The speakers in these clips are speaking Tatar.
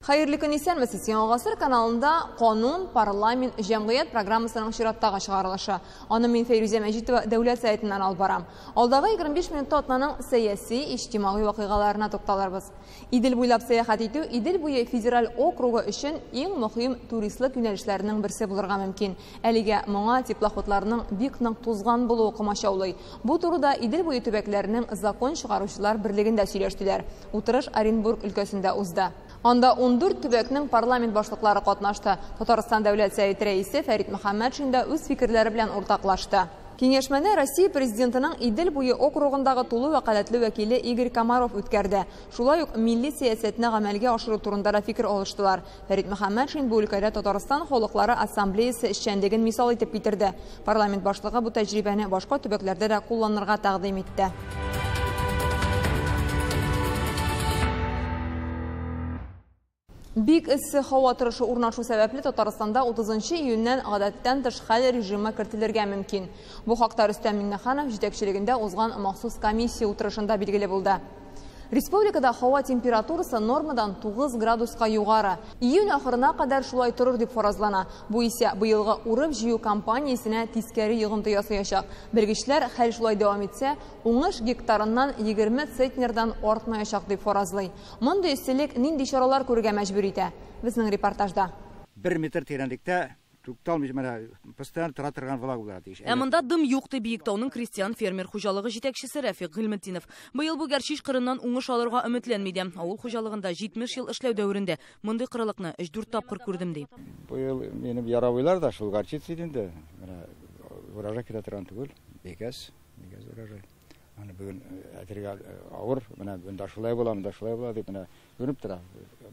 Хәерле көн, исәнмесез! Яңа Гасыр каналында Канун, парламент, җәмгыять программасының чираттагы чыгарылышы. Аны мин, Фәйрүзә Мәҗитова, Дәүләт Советыннан алып барам. Алдагы 25 минутта атнаның сәяси, иҗтимагый вакыйгаларына тукталырбыз. Идел буйлап сәяхәт итү Идел буе федераль округы өчен иң мөһим туристлык юнәлешләренең берсе булырга мөмкин. Әлегә моңа теплоходларның бик нык тузган булуы комачаулый. Бу турыда Идел буе төбәкләренең закон чыгаручылар берлегендә сөйләштеләр. Утырыш Оренбург өлкәсендә узды. Анда 14 төбәкнең парламент башлыклары катнашты. Татарстан Дәүләт Советы рәисе Фәрит Мөхәммәтшин да үз фикерләре белән уртаклашты. Киңәшмәне Россия Президентының Идел буе округындагы тулы вәкаләтле вәкиле Игорь Комаров үткәрде. Шулай ук милли сәясәтне гамәлгә ашыру турында да фикер алыштылар. Фәрит Мөхәммәтшин бу өлкәдә Татарстан халыклары ассамблеясы эшчәнлеген мисал итеп китерде. Парламент башлыгы бу тәҗрибәне башка төбәкләрдә дә кулланырга тәкъдим итте. Бик эссе һава торышы урнашу сәбәпле Татарстанда 30 июньнән гадәттән тыш хәл режимы кертелергә мөмкин. Бу хакта Рөстәм Миңнеханов җитәкчелегендә узган махсус комиссия утырышында билгеле булды. Республикада һава температурасы нормадан 9 градуска югары. Июнь ахырына кадәр шулай торыр дип фаразлана. Бу исә быелгы урып-җыю кампаниясенә тискәре йогынты ясаячак. Белгечләр хәл шулай дәвам итсә, уңыш гектарыннан 20 центнердан артмаячак дип фаразлый. Мондый эсселек нинди чаралар күрергә мәҗбүр итә? Безнең репортажда. 1 метр тирәнлектә тукталмый, менә постоянно тора торган влага булырга тиеш. Ә монда дым юк, ди Биектауның крестьян фермер хуҗалыгы җитәкчесе Рәфикъ Гыйльметдинов. Быел бу гәрчич кырыннан уңыш алырга өметләнми дә. Авыл хуҗалыгында 70 ел эшләү дәверендә мондый кырылыкны 3-4 тапкыр күрдем, ди. Быел минем яровыйлар да шул горчица иде инде. Менә урожай китә торган түгел, бик әз, бик әз урожай. Аны бүген әйтергә авыр, менә монда шулай була, монда шулай була дип менә күренеп тора.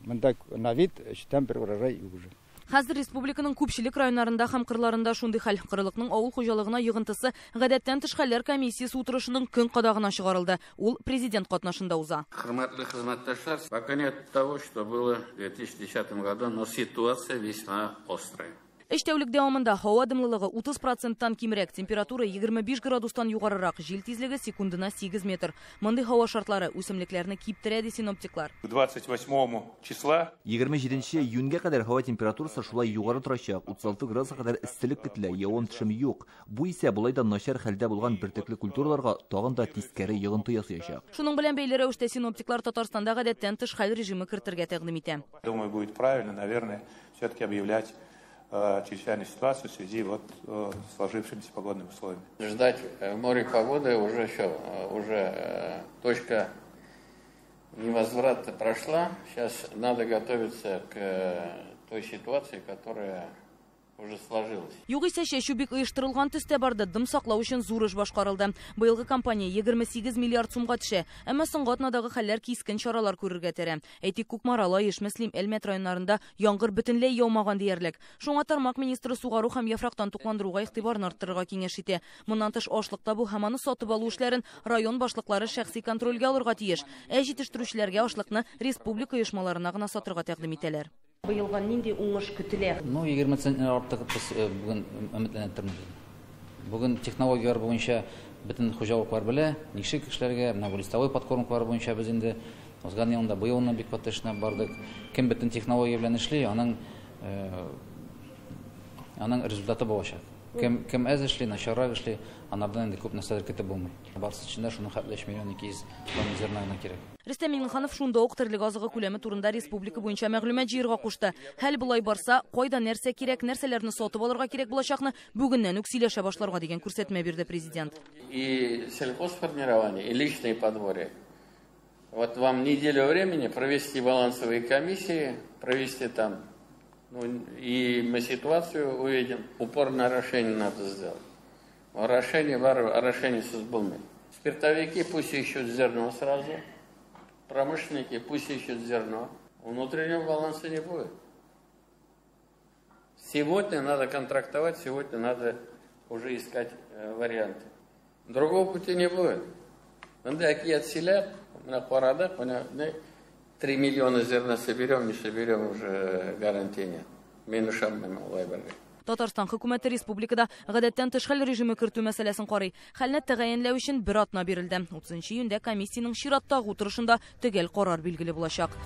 Монда на вид өчтән бер урожай юк уже. Хәзер республиканың күпчелек районнарында һәм кырларында шундый хәл. Кырылыкның авыл хуҗалыгына йогынтысы гадәттән тыш хәлләр комиссиясе утырышының көн кадагына чыгарылды. Ул президент катнашында уза. Хөрмәтле хезмәттәшләр, пока нет того, что было в 2010 году, но ситуация весьма острая. Өч тәүлек дәвамында һава дымлылыгы утыз проценттан кимрәк, температура егерме биш градустан югарырак, җил тизлеге секундына 8 метр. Мондый һава шартлары үсемлекләрне киптерә, ди синоптиклар. К двадцать восьмому числа. Егерме җиденче июньгә кадәр һава температурасы шулай югары торачак, утыз алты градуска кадәр эсселек көтелә, явым-төшем юк. Бу исә болай да начар хәлдә булган бөртекле культураларга тагын да тискәре йогынты ясаячак. Шуның белән бәйле рәвештә синоптиклар Татарстанда гадәттән тыш хәл режимы кертергә тәкъдим итә. Думаю, будет правильно, наверное, все-таки объявлять чрезвычайную ситуацию в связи с сложившимися погодными условиями. Ждать море погоды уже всё, уже точка невозврата прошла. Сейчас надо готовиться к той ситуации, которая уже сложилась. Югыйсә чәчү бик оештырылган төстә барды, дым саклау өчен зур эш башкарылды. Быелгы кампания егерме сигез миллиард сумга төшә. Әмма соңгы атнадагы хәлләр кискен чаралар күрергә этәрә. Әйтик, Кукмара, Лаеш, Мөслим, Әлмәт районнарында яңгыр бөтенләй яумаган диярлек. Шуңа тармак министры сугару һәм яфрактан тукландыруга игътибарны арттырырга киңәш итә. Моннан тыш ашлык табу һәм аны сатып алу эшләрен район башлыклары шәхси контрольгә алырга тиеш. Ә җитештерүчеләргә ашлыкны республика оешмаларына гына сатырга тәкъдим итәләр. Быелга нинди уңыш көтелә? 20 центнер артык без бүген өметләнеп тормыйбыз. Бүген технологияләр буенча бөтен хуҗалыклар белә, ничек эшләргә, менә бу листовой подкормкалар буенча без инде узган елында, быелны бик каты эшләп бардык. Кем бөтен технология белән эшли, аның результаты булачак. Кем әз эшли, начаррак эшли, анардан инде күп нәрсәләр көтеп булмый. Барысы өчен дә шуның хәтле өч миллион ике йөз тонна зерна гына кирәк. Рөстәм Миңнеханов шунда ук терлек азыгы күләме турында республика буенча мәгълүмат җыярга кушты. Хәл болай барса, кайда нәрсә кирәк, нәрсәләрне сатып алырга кирәк булачакны бүгеннән үк сөйләшә башларга дигән күрсәтмә бирде президент. И сельхозформирование, и личные подворья. Вот вам неделю времени провести балансовые комиссии, провести там, и мы ситуацию увидим. Упор на орошение надо сделать. Орошение, орошение с булмой. Спиртовики пусть ищут зерно сразу. Промышленники пусть ищут зерно. Внутреннего баланса не будет. Сегодня надо контрактовать, сегодня надо уже искать варианты. Другого пути не будет. Надо отселят, на парадах, 3 миллиона зерна соберем, не соберем, уже гарантии нет. Минус обмен, лайбрери. Татарстан хөкүмәте республикада гадәттән тыш хәл режимы кертү мәсьәләсен карый. Хәлне тәгаенләү өчен бер атна бирелде. 30 июньдә комиссиянең чираттагы утырышында төгәл карар билгеле булачак.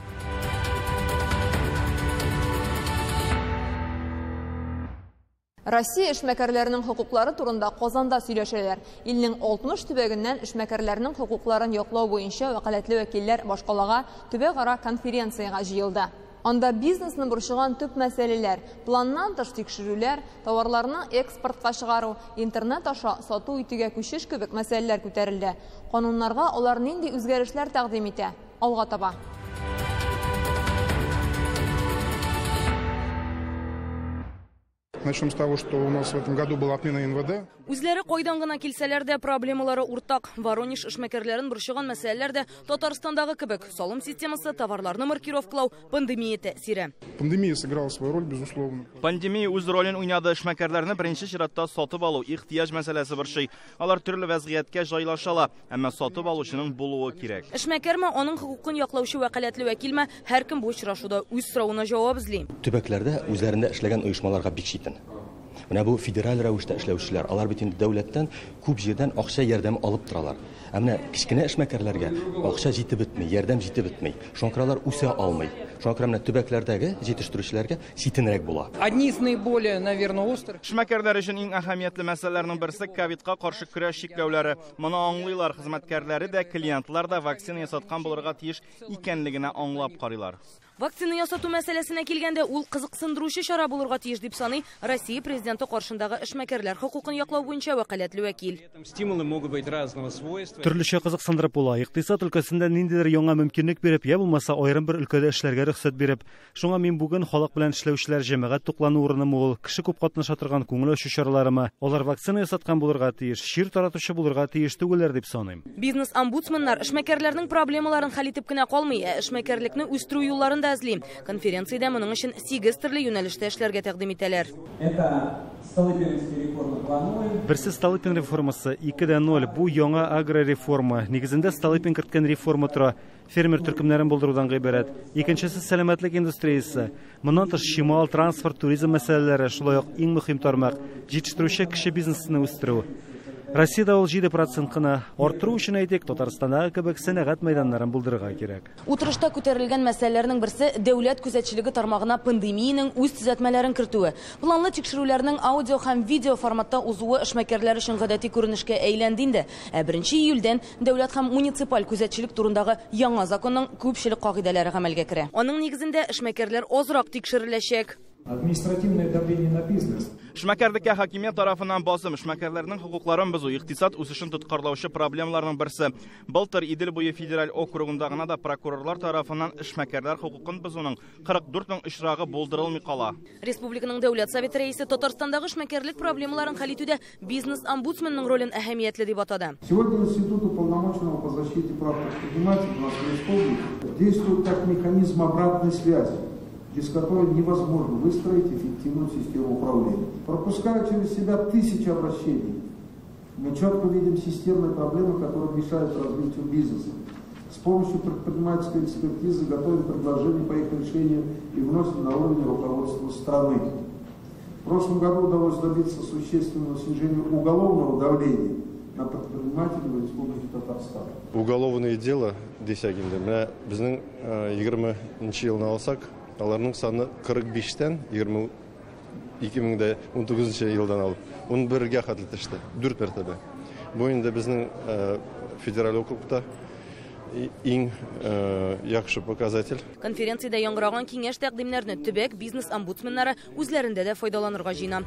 Россия эшмәкәрләренең хокуклары турында Казанда сөйләшәләр. Илнең 60 төбәгеннән эшмәкәрләрнең хокукларын яклау буенча вәкаләтле вәкилләр башкалага төбәкара конференциягә җыелды. Анда бизнесны борчыган төп мәсьәләләр, планнан тыш тикшерүләр, товарларны экспортка чыгару, интернет аша сату итүгә күчеш кебек мәсьәләләр күтәрелде. Кануннарга алар нинди үзгәрешләр тәкъдим итә? Алга таба. Начнем с того, что у нас в этом году была отмена НВД. Үзләре кайдан гына килсәләр дә проблемалары уртак. Воронеж эшмәкәрләрен борчыган мәсьәләләр дә Татарстандагы кебек. Салым системасы, товарларны маркировкалау, пандемия тәэсире. Пандемия сыграла свою роль, безусловно. Пандемия үз ролен уйнады. Эшмәкәрләрне беренче чиратта сатып алу ихтыяҗ мәсьәләсе борчый. Алар төрле вәзгыятькә җайлаша ала, әмма сатып алучының булуы кирәк. Эшмәкәрме, аның хокукын яклаучы вәкаләтле вәкилме, һәркем бу очрашуда үз соравына җавап эзли. Төбәкләрдә үзләрендә эшләгән оешмаларга бик читен. Менә бу федераль рәвештә эшләүчеләр, алар бит инде дәүләттән күп җирдән акча ярдәме алып торалар. Ә менә кечкенә эшмәкәрләргә акча җитеп бетми, ярдәм җитеп бетми. Шуңа күрә алар үсә алмый. Шуңа күрә менә төбәкләрдәге җитештерүчеләргә читенрәк була. Одни из наиболее, наверное, острых. Эшмәкәрләр өчен иң әһәмиятле мәсьәләләрнең берсе ковидка каршы көрәш чикләүләре. Моны аңлыйлар, хезмәткәрләре дә, клиентлар да вакцина ясаткан булырга тиеш икәнлегенә аңлап карыйлар. Вакцина ясату мәсьәләсенә килгәндә, ул кызыксындыручы чара булырга тиеш дип саный Россия президенты каршындагы эшмәкәрләр хокукын яклау буенча вәкаләтле вәкил. Стимулы могут быть разного свойства. Төрлечә кызыксындырып була. Икътисад өлкәсендә ниндидер яңа мөмкинлек биреп, я булмаса аерым бер өлкәдә эшләргә рөхсәт биреп. Шуңа мин бүген халык белән эшләүчеләр җәмәгать туклану урынымы ул, кеше күп катнаша торган күңел ачу чараларымы, алар вакцина ясаткан булырга тиеш, чир таратучы булырга тиеш түгелләр дип саныйм. Бизнес-омбудсменнар эшмәкәрләрнең проблемаларын хәл итеп кенә калмый, ә эшмәкәрлекне үстерү юлларын да эзли. Конференциядә моның өчен 8 төрле юнәлештә эшләргә тәкъдим итәләр. Берсе Столыпин реформасы 2.0, бу яңа агрореформа. Нигезендә Столыпин керткән реформа тора, фермер төркемнәрен булдырудан гыйбарәт. Икенчесе сәламәтлек индустриясе. Моннан тыш чимал, транспорт, туризм мәсьәләләре, шулай ук иң мөһим тармак җитештерүче кеше бизнесны үстерү. Россиядә ул 7% кына. Арттыру өчен әйтик, Татарстандагы кебек сәнәгать мәйданнарын булдырырга кирәк. Утырышта күтәрелгән мәсьәләләрнең берсе дәүләт күзәтчелеге тармагына пандемиянең үз төзәтмәләрен кертүе. Планлы тикшерүләрнең аудио һәм видео форматта узуы эшмәкәрләр өчен гадәти күренешкә әйләнде инде. Ә 1 июльдән дәүләт һәм муниципаль күзәтчелек турындагы яңа законның күпчелек кагыйдәләре гамәлгә керә. Аның нигезендә эшмәкәрләр азрак тикшереләчәк. Административное давление на бизнес. Эшмәкәрлеккә хакимият тарафыннан басым, эшмәкәрләрнең хокукларын бозу, икътисад үсешен тоткарлаучы проблемаларның берсе. Былтыр Идел буе федераль округында гына да прокурорлар тарафыннан эшмәкәрләр хокукын бозуның 44 мең очрагы булдырылмый кала. Республиканың Дәүләт Советы рәисе Татарстандагы эшмәкәрлек проблемаларын хәл итүдә бизнес-омбудсменның ролен әһәмиятле дип атады. Сегодня институт уполномоченного по защите прав предпринимателей у нас в республике действует как механизм обратной связи, без которой невозможно выстроить эффективную систему управления. Пропуская через себя тысячи обращений, мы четко видим системные проблемы, которые мешают развитию бизнеса. С помощью предпринимательской экспертизы готовим предложения по их решению и вносим на уровень руководства страны. В прошлом году удалось добиться существенного снижения уголовного давления на предпринимателей в Республике Татарстан. Уголовное дело дисәк инде, менә безнең 20 елны алсак, аларның саны 45-тән 2019 елдан алып 11-гә хәтле төште, 4 мәртәбә. Бу инде безнең федераль округта иң яхшы показатель. Конференциядә яңгыраган киңәш тәкъдимнәрне төбәк бизнес-омбудсменнары үзләрендә дә файдаланырга җыена.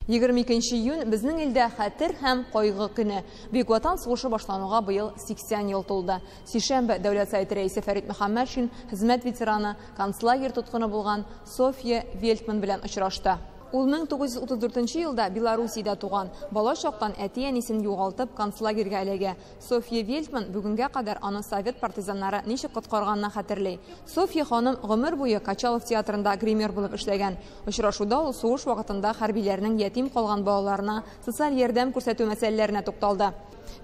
22 июнь безнең илдә хәтер һәм кайгы көне. Бөек Ватан сугышы башлануга быел 80 ел тулды. Сишәмбе Дәүләт Советы рәисе Фәрит Мөхәммәтшин хезмәт ветераны, концлагерь тоткыны булган Софья Вельтман белән очрашты. Ул 1934 елда Белоруссиядә туган. Бала чактан әти-әнисен югалтып концлагерьгә эләгә. Софья Вельтман бүгенгә кадәр аны совет партизаннары ничек коткарганын хәтерли. Софья ханым гомер буе Качалов театрында гример булып эшләгән. Очрашуда ул сугыш вакытында хәрбиләрнең ятим калган балаларына социаль ярдәм күрсәтү мәсьәләләренә тукталды.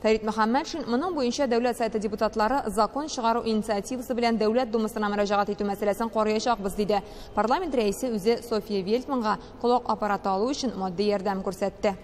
Фәрит Мөхәммәтшин моның буенча Дәүләт Советы депутатлары закон чыгару инициативасы белән Дәүләт Думасына мөрәҗәгать итү мәсьәләсен караячакбыз диде. Парламент рәисе үзе Софья Вельтманга колак аппараты алу өчен матди ярдәм күрсәтте.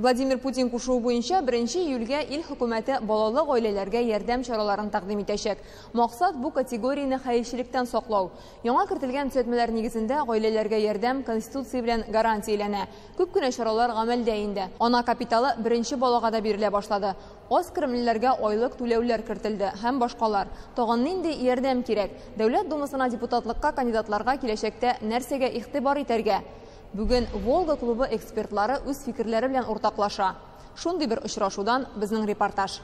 Владимир Путин кушуы буенча 1 июльгә ил хөкүмәте балалы гаиләләргә ярдәм чараларын тәкъдим итәчәк. Максат бу категорияне хәерчелектән саклау. Яңа кертелгән төзәтмәләр нигезендә гаиләләргә ярдәм конституция белән гарантияләнә. Күп кенә чаралар гамәлдә инде. Ана капиталы беренче балага да бирелә башлады. Аз керемлеләргә айлык түләүләр кертелде һәм башкалар. Тагын нинди ярдәм кирәк? Дәүләт Думасына депутатлыкка кандидатларга киләчәктә нәрсәгә игътибар итәргә? Бүген Волга клубы экспертлары үз фикерләре белән уртаклаша. Шундый бер очрашудан безнең репортаж.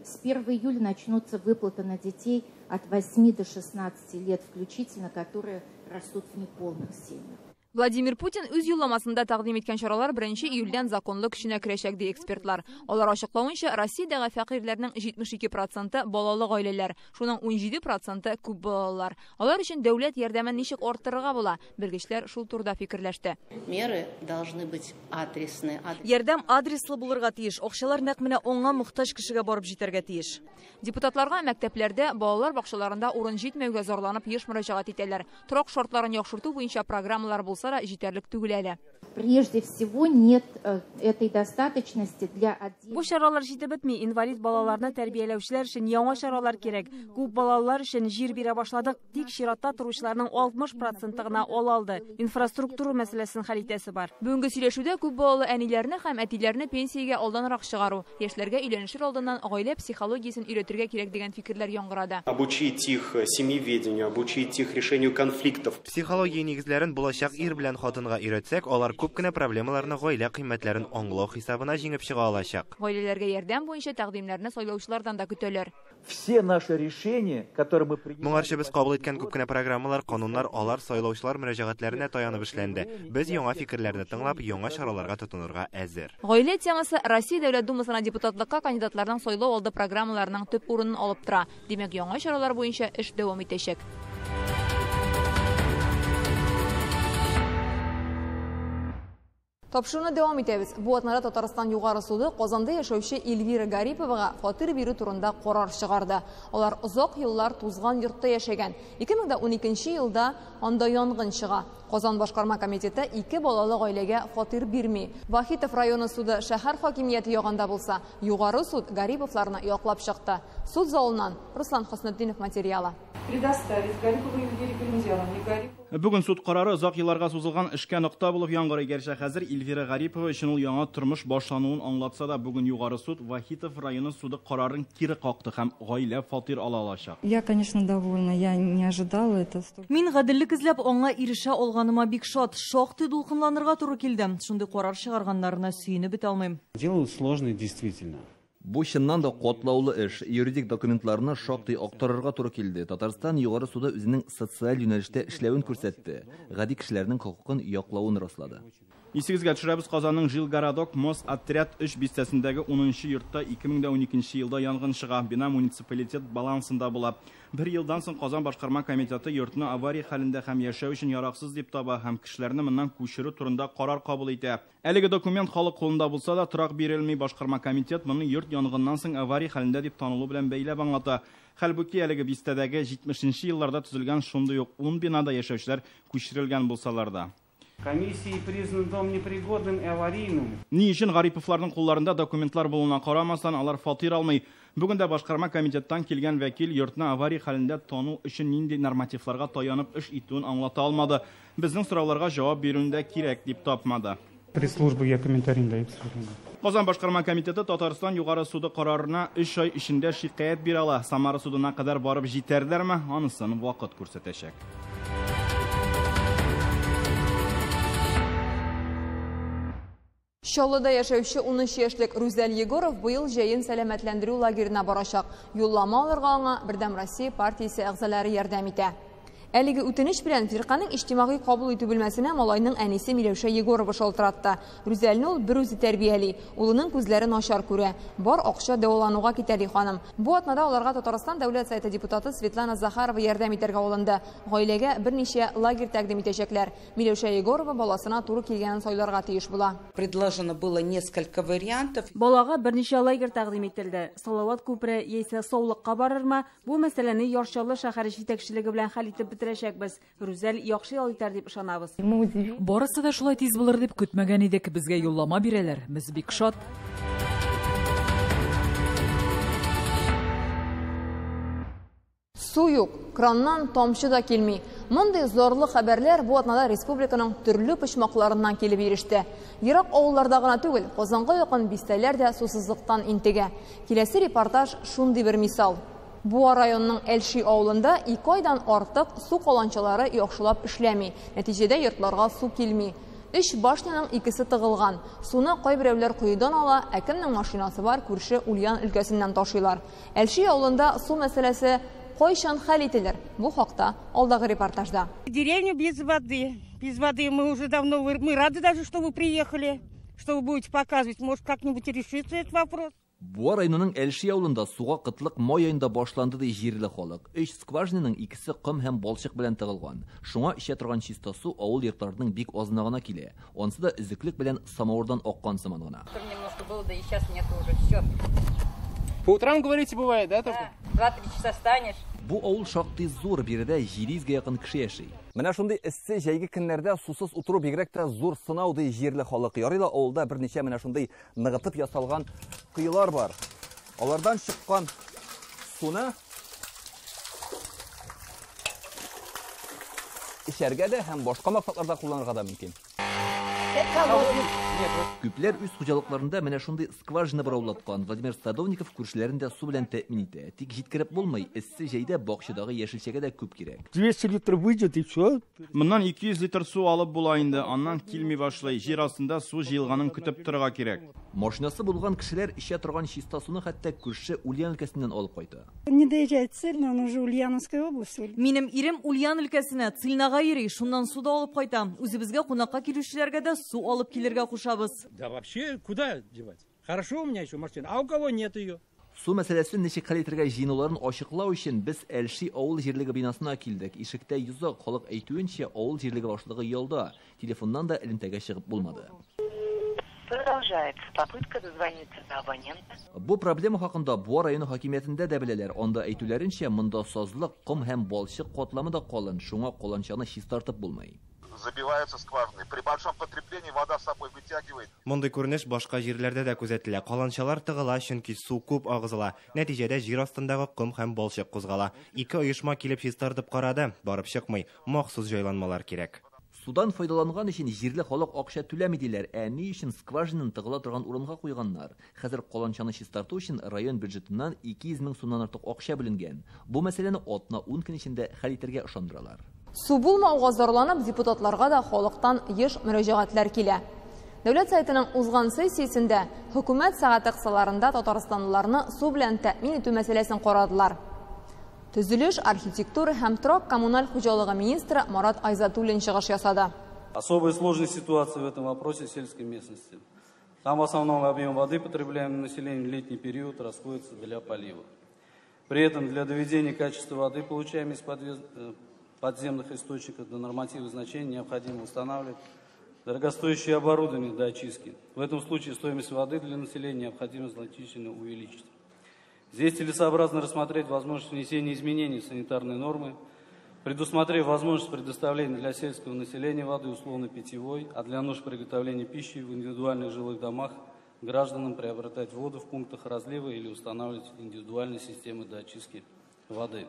С 1 июля начнутся выплаты на детей от 8 до 16 лет включительно, которые растут в неполных семьях. Владимир Путин үз юлламасында тәкъдим иткән чаралар 1 июльдән законлы көченә керәчәк, ди экспертлар. Алар ачыклавынча, Россиядәге фәкыйрьләрнең 72% балалы гаиләләр, шуның 17% күп балалылар. Алар өчен дәүләт ярдәмен ничек арттырырга була? Белгечләр шул турыда фикерләште. Меры должны быть адресны. Ярдәм адреслы булырга тиеш. Акчалар нәкъ менә аңа мохтаҗ кешегә барып җитәргә тиеш. Депутатларга мәктәпләрдә, балалар бакчаларында урын җитмәүгә зарланып еш мөрәҗәгать итәләр. Торак шартларын яхшырту буенча программалар булса да җитәрлек түгел әле. Прежде всего нет этой достаточности для Бу чаралар җитеп бетми. Инвалид балаларны тәрбияләүчеләр өчен яңа чаралар кирәк. Күп балалар өчен җир бирә башладык, тик чиратта торучыларның 60% гына ала алды. Инфраструктура мәсьәләсен хәл итәсе бар. Бүгенге сөйләшүдә күп балалы әниләрне һәм әтиләрне пенсиягә алданрак чыгару, яшьләргә өйләнешер алдыннан гаилә психологиясен өйрәтергә кирәк дигән фикерләр яңгырады. Обучить их семьеведению, обучить их решению конфликтов. Психология нигезләрен булачак ир белән хатынга өйрәтсәк, алар күп кенә проблемаларны гаилә кыйммәтләрен аңлау хисабына җиңеп чыга алачак. Гаиләләргә ярдәм буенча тәкъдимнәрне сайлаучылардан да көтәләр. Все наши решения, которые мы принимали... Моңарчы без кабул иткән күп кенә программалар, кануннар алар сайлаучылар мөрәҗәгатьләренә таянып эшләнде. Без яңа фикерләрне тыңлап, яңа чараларга тотынырга әзер. Гаилә темасы Россия Дәүләт Думасына депутатлыкка кандидатларның сайлау алды программаларының төп урынын алып тора. Димәк, яңа чаралар буенча эш дәвам итәчәк. Тапшыруны дәвам итәбез. Бу атнада Татарстан Югары суды Казанда яшәүче Эльвира Гариповага фатир бирү турында карар чыгарды. Алар озак еллар тузган йортта яшәгән. 2012 елда анда янгын чыга. Казан башкарма комитеты ике балалы гаиләгә фатир бирми. Вахитов районы суды шәһәр хакимияте ягында булса, Югары суд Гариповларны яклап чыкты. Суд залыннан Руслан Хөснетдинов материалы. Предоставить Гариповой Эльвире Галимзяновне Гарипову. Бүген суд карары озак елларга сузылган эшкә нокта булып яңгырый. Гәрчә хәзер Эльвира Гарипова өчен ул яңа тормыш башлануын аңлатса да, бүген Югары суд Вахитов районы суды карарын кире какты һәм гаилә фатир ала алачак. Я, конечно, довольна. Я не ожидала это. Мин гаделлек эзләп аңа ирешә алганыма бик шат. Шактый дулкынланырга туры килде. Шундый карар чыгарганнарына сөенеп бетә алмыйм. Дело сложное действительно. Бу чыннан да катлаулы эш. Юридик документларны шактый актарырга туры килде. Татарстан Югары суды үзенең социаль юнәлештә эшләвен күрсәтте. Гади кешеләрнең хокукын яклавын раслады. Исегезгә төшерәбез, Казанның Жилгородок Мост отряд 3 бистәсендәге 10 йортта 2012 елда янгын чыга. Бина муниципалитет балансында була. Бер елдан соң Казан башкарма комитеты йортны авария хәлендә һәм яшәү өчен яраксыз дип таба һәм кешеләрне моннан күчерү турында карар кабул итә. Әлеге документ халык кулында булса да, торак бирелми. Башкарма комитет моны йорт янгыннан соң авария хәлендә дип танылу белән бәйләп аңлата. Хәлбуки әлеге бистәдәге 70 елларда төзелгән шундый ук 10 бинада яшәүчеләр күчерелгән булсалар да. Комиссией признан дом непригодным и аварийным. Ни өчен Гариповларның кулларында документлар булуына карамастан, алар фатир алмый. Бүген дә башкарма комитеттан килгән вәкил йортны авария хәлендә тану өчен нинди нормативларга таянып эш итүен аңлата алмады. Безнең сорауларга җавап бирүне дә кирәк дип тапмады. Пресс-служба я комментарий не даю, к сожалению. Казан башкарма комитеты Татарстан Югары суды карарына 3 ай эчендә шикаять бирә ала. Самара судына кадәр барып җитәрләрме? Анысын вакыт күрсәтәчәк. Чаллыда яшәүче 13 яшьлек Рүзәл Егоров быел җәен сәламәтләндерү лагерена барачак. Юллама алырга аңа Бердәм Россия партиясе әгъзалары ярдәм итә. Әлеге үтенеч белән фирканең иҗтимагый кабул итү бүлмәсенә малайның әнисе Миләүшә Егорова шалтыратты. Рүзәлне ул бер үзе тәрбияли. Улының күзләре начар күрә. Бар акча дәвалануга китә, ди ханым. Бу атнада аларга Татарстан Дәүләт Советы депутаты Светлана Захарова ярдәм итәргә алынды. Гаиләгә берничә лагерь тәкъдим итәчәкләр. Миләүшә Егорова баласына туры килгәнен сайларга тиеш була. Предложено было несколько вариантов. Балага берничә лагерь тәкъдим ителде. Салават күпере яисә Саулыкка барырмы? Бу мәсьәләне Яр Чаллы шәһәре җитәкчелеге белән хәл итеп бетерәчәкбез. Рүзәл яхшы ял итәр дип ышанабыз. Барысы да шулай тиз булыр дип көтмәгән идек. Безгә юллама бирәләр. Без бик шат. Су юк, краннан тамчы да килми. Мондый зарлы хәбәрләр бу атнада республиканың төрле почмакларыннан килеп иреште. Ерак авылларда гына түгел, Казанга якын бистәләр дә сусызлыктан интегә. Киләсе репортаж шундый бер мисал. Буа районының Әлши авылында 2 айдан артык су каланчалары яхшылап эшләми. Нәтиҗәдә йортларга су килми. 3 башняның 2-се тыгылган. Суны кайберәүләр коедан ала, ә кемнең машинасы бар, күрше Ульян өлкәсеннән ташыйлар. Әлши авылында су мәсьәләсе кайчан хәл ителер? Бу хакта алдагы репортажда. Деревня без воды. Без воды мы уже давно, мы рады даже, что вы приехали, что вы будете показывать. Может, как-нибудь решится этот вопрос. Буа районының Әлши авылында суга кытлык май аенда башланды ди җирле халык. 3 скважинаның 2-се ком һәм балчык белән тыгылган. Шуңа эчә торган чиста су авыл йортларының бик азына гына килә. Ансы да өзеклек белән самавырдан аккан сыман гына. Немножко было, да и сейчас нет уже, все. По утрам, говорите, бывает, да, только? Да, 2-3 часа встанешь. Бу авыл шактый зур, биредә 700-гә якын кеше яши. Менә шундый эссе җәйге көннәрдә сусыз утыру бигрәк тә зур сынау ди җирле халык. Ярый ла авылда берничә менә шундый ныгытып ясалган коелар бар. Алардан чыккан суны эчәргә дә һәм башка максатларда кулланырга да мөмкин. Күпләр үз хуҗалыкларында менә шундый скважина бораулаткан. Владимир Садовников күршеләрен дә су белән тәэмин итә. Тик җиткереп булмый, эссе җәйдә бакчадагы яшелчәгә дә күп кирәк. 200 литр выйдет и все. Моннан 200 литр су алып була инде, аннан килми башлый. Җир астында су җыелганын көтеп торырга кирәк. Машинасы булган кешеләр эчә торган чиста суны хәтта күрше Ульян өлкәсеннән алып кайта. Не доезжает Цильна, он уже Ульяновская область. Минем ирем Ульян өлкәсенә, Цильнага йөри, шуннан су да алып кайта. Үзебезгә кунакка килүчеләргә дә су алып килергә кушабыз. Да вообще куда девать? Хорошо у меня еще машина, а у кого нет ее? Су мәсьәләсен ничек хәл итәргә җыенуларын ачыклау өчен без Әлши авыл җирлеге бинасына килдек. Ишектә йозак, халык әйтүенчә, авыл җирлеге башлыгы ялда. Телефоннан да элемтәгә чыгып булмады. Продолжается попытка дозвониться до абонента. Бу проблема хакында Буа районы хакимиятендә дә беләләр. Анда әйтүләренчә, монда сазлык, ком һәм балчык катламы да калын, шуңа каланчаны чистартып булмый. Забиваются скважины. При большом потреблении вода с собой вытягивает. Мондый күренеш башка җирләрдә дә күзәтелә. Каланчалар тыгыла, чөнки су күп агызыла. Нәтиҗәдә җир астындагы ком һәм балчык кузгала. Ике оешма килеп чистартып карады, барып чыкмый. Махсус җайланмалар кирәк. Судан файдаланган өчен җирле халык акча түләми диләр. Ә ни өчен скважинаны тыгыла торган урынга куйганнар? Хәзер каланчаны чистарту өчен район бюджетыннан 200 мең сумнан артык акча бүленгән. Бу мәсьәләне атна 10 көн эчендә хәл итәргә ышандыралар. Су булмауга зарланып, депутатларга да халыктан еш мөрәҗәгатьләр килә. Дәүләт Советының узган сессиясендә хөкүмәт сәгате кысаларында татарстанлыларны су белән тәэмин итү мәсьәләсен карадылар. Төзелеш, архитектура һәм торак коммуналь хуҗалыгы министры Марат Айзатуллин чыгыш ясады. Особая сложная ситуация в этом вопросе в сельской местности. Там в основном объем воды, потребляемый населением в летний период, расходится для полива. При этом для доведения качества воды, получаемой из подземных источников, до нормативных значений необходимо устанавливать дорогостоящее оборудование для очистки. В этом случае стоимость воды для населения необходимо значительно увеличить. Здесь целесообразно рассмотреть возможность внесения изменений в санитарные нормы, предусмотрев возможность предоставления для сельского населения воды условно питьевой, а для нужд приготовления пищи в индивидуальных жилых домах гражданам приобретать воду в пунктах разлива или устанавливать индивидуальные системы для очистки воды.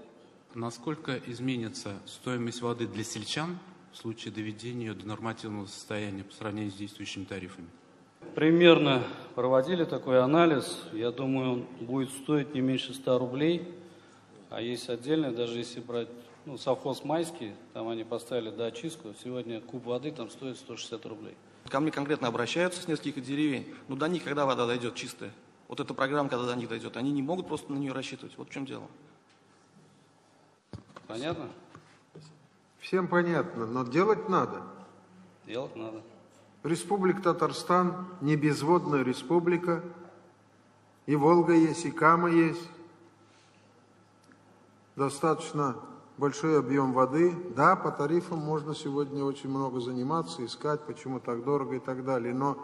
Насколько изменится стоимость воды для сельчан в случае доведения ее до нормативного состояния по сравнению с действующими тарифами? Примерно проводили такой анализ. Я думаю, он будет стоить не меньше 100 рублей. А есть отдельно, даже если брать, совхоз Майский, там они поставили доочистку, сегодня куб воды там стоит 160 рублей. Ко мне конкретно обращаются с нескольких деревень, но до них когда вода дойдет чистая? Вот эта программа, когда до них дойдет, они не могут просто на нее рассчитывать. Вот в чем дело. Понятно? Всем понятно, но делать надо. Делать надо. Республика Татарстан не безводная республика. И Волга есть, и Кама есть. Достаточно большой объем воды. Да, по тарифам можно сегодня очень много заниматься, искать, почему так дорого и так далее. Но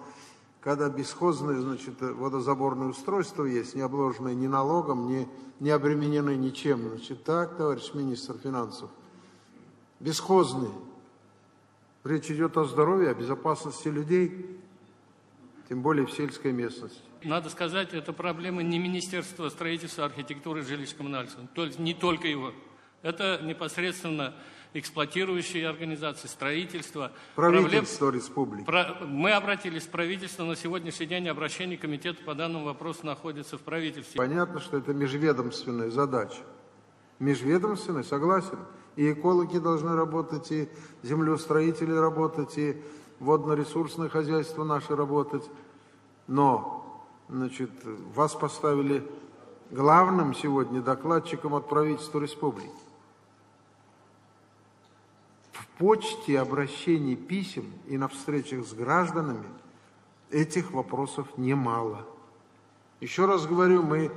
когда бесхозное, значит, водозаборное устройство есть, не обложенное ни налогом, не обременены ничем, значит, так, товарищ министр финансов, бесхозные. Речь идет о здоровье, о безопасности людей, тем более в сельской местности. Надо сказать, это проблема не Министерства строительства, архитектуры и жилищно-коммунального, то есть не только его. Это непосредственно эксплуатирующие организации, строительство. Правительство республики. Мы обратились в правительство, на сегодняшний день обращение комитета по данному вопросу находится в правительстве. Понятно, что это межведомственная задача. Межведомственная, согласен. И экологи должны работать, и землеустроители работать, и водно-ресурсное хозяйство наше работать. Но, значит, вас поставили главным сегодня докладчиком от правительства республики. В почте обращений писем и на встречах с гражданами этих вопросов немало. Еще раз говорю, мы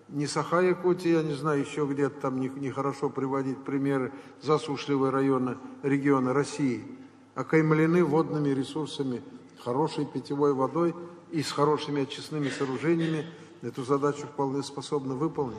не Саха-Якутия, я не знаю, еще где-то там нехорошо приводить примеры засушливые районы, региона России, окаймлены водными ресурсами, хорошей питьевой водой и с хорошими очистными сооружениями. Эту задачу вполне способны выполнить.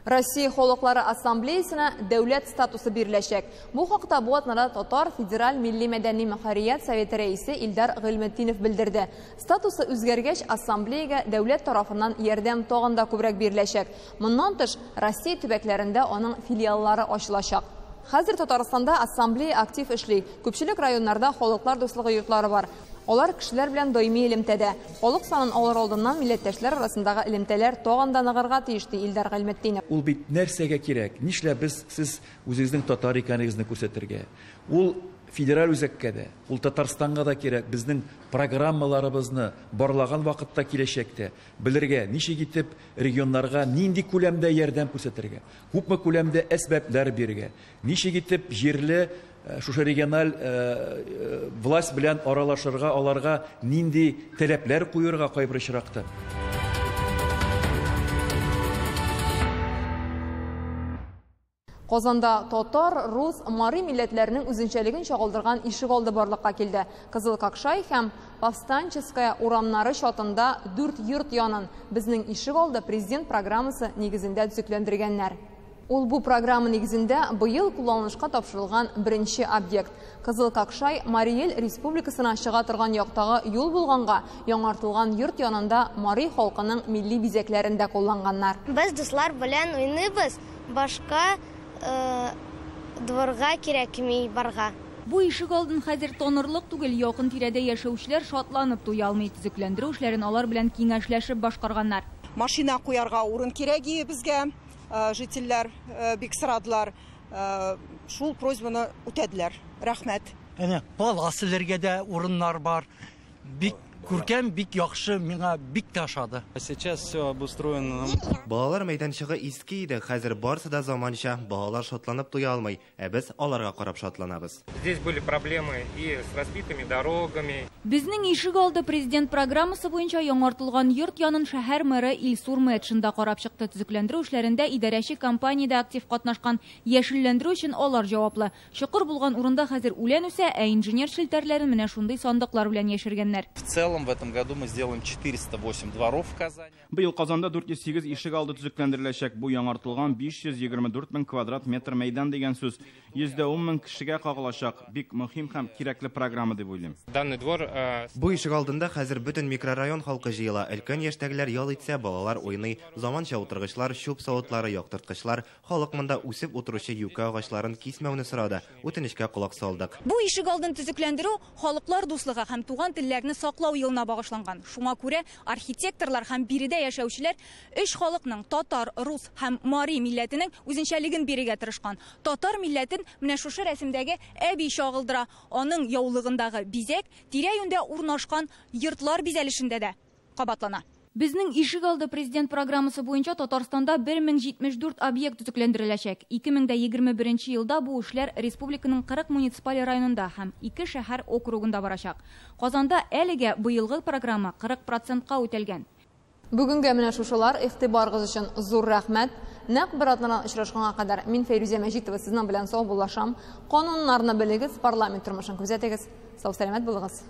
Россия халыклары ассамблеясына дәүләт статусы биреләчәк. Бу хакта бу атнада Татар федераль милли мәдәни мөхәррият советы рәисе Илдар Гыйльметдинов белдерде. Статусы үзгәргәч, ассамблеяга дәүләт тарафыннан ярдәм тагын да күбрәк биреләчәк. Моннан тыш, Россия төбәкләрендә аның филиаллары ачылачак. Хәзер Татарстанда ассамблея актив эшли. Күпчелек районнарда халыклар дуслыгы йортлары бар. Алар кешеләр белән даими элемтәдә. Халык санын алыр алдыннан милләттәшләр арасындагы элемтәләр тагын да ныгырга тиеш, ди Илдар Гыйльметдинов. Ул бит нәрсәгә кирәк? Нишләп без сез үзегезнең татар икәнегезне күрсәтергә? Ул федераль үзәккә дә, ул Татарстанга да кирәк. Безнең программаларыбызны барлаган вакытта киләчәктә белергә, ничек итеп регионнарга нинди күләмдә ярдәм күрсәтергә, күпме күләмдә әсбаплар бирергә, ничек итеп җирле шушы региональ власть белән аралашырга, аларга нинди таләпләр куярга кайбер очракта. Казанда татар, рус, мари милләтләренең үзенчәлеген чагылдырган ишегалды барлыкка килде. Кызыл Какшай һәм Повстанческая урамнары чатында 4 йорт янын безнең ишегалды президент программасы нигезендә төзекләндергәннәр. Ул бу программа нигезендә быел кулланылышка тапшырылган беренче объект. Кызыл Какшай Мари Эл республикасына чыга торган яктагы юл булганга яңартылган йорт янында мари халкының милли бизәкләрен дә кулланганнар. Без дуслар белән уйныйбыз, башка дворга кирәкми барга. Бу ишегалдын хәзер танырлык түгел, якын тирәдә яшәүчеләр шатланып туя алмый. Төзекләндерү эшләрен алар белән киңәшләшеп башкарганнар. Машина куярга урын кирәк безгә. Жительләр бик сорадылар, шул просьбаны үтәделәр. Рәхмәт. Әнә палас элергә дә урыннар бар. Бик күркәм, бик яхшы, миңа бик тә ошады. Сейчас все обустроено. Балалар мәйданчыгы иске иде, хәзер барысы да заманча. Балалар шатланып туя алмый, ә без аларга карап шатланабыз. Здесь были проблемы и с разбитыми дорогами. Безнең ишегалды президент программасы буенча яңартылган йорт янын шәһәр мэры Илсур Метшин да карап чыкты. Төзекләндерү эшләрендә идарәче компания дә актив катнашкан. Яшелләндерү өчен алар җаваплы. Чокыр булган урында хәзер үлән үсә, ә инженер челтәрләрен менә шундый сандыклар белән яшергәннәр. В целом в этом году мы сделаем 408 дворов в Казани. Быел Казанда 408 ишегалды төзекләндереләчәк. Бу яңартылган 524 мең квадрат метр мәйдан дигән сүз. 110 мең кешегә кагылачак. Бик мөһим һәм кирәкле программа дип уйлыйм. Данный двор. Бу ишегалдында хәзер бөтен микрорайон халкы җыела. Өлкән яшьтәгеләр ял итсә, балалар уйный. Заманча утыргычлар, чүп савытлары, яктырткычлар. Халык монда үсеп утыручы юкә агачларын кисмәүне сорады. Үтенечкә колак салдык. Бу ишегалдын төзекләндерү халыклар дуслыгы һәм туган телләрне саклау елына багышланган. Шуңа күрә архитекторлар һәм биредә яшәүчеләр өч халыкның татар, рус һәм мари милләтенең үзенчәлеген бирергә тырышкан. Татар милләтен менә шушы рәсемдәге әби чагылдыра. Аның яулыгындагы бизәк тирә-юньдә урнашкан йортлар бизәлешендә дә кабатлана. Безнең ишегалды президент программасы буенча Татарстанда 1074 объект төзекләндереләчәк. 2021 елда бу эшләр республиканың 40 муниципаль районында һәм 2 шәһәр округында барачак. Казанда әлегә быелгы программа 40%-ка үтәлгән. Бүгенгә менә шушылар. Игътибарыгыз өчен зур рәхмәт. Нәкъ бер атнадан очрашканга кадәр мин Фәйрүзә Мәҗитова сезнең белән саубуллашам. Кануннарны белегез, парламент тормышын күзәтегез. Сау-сәламәт булыгыз.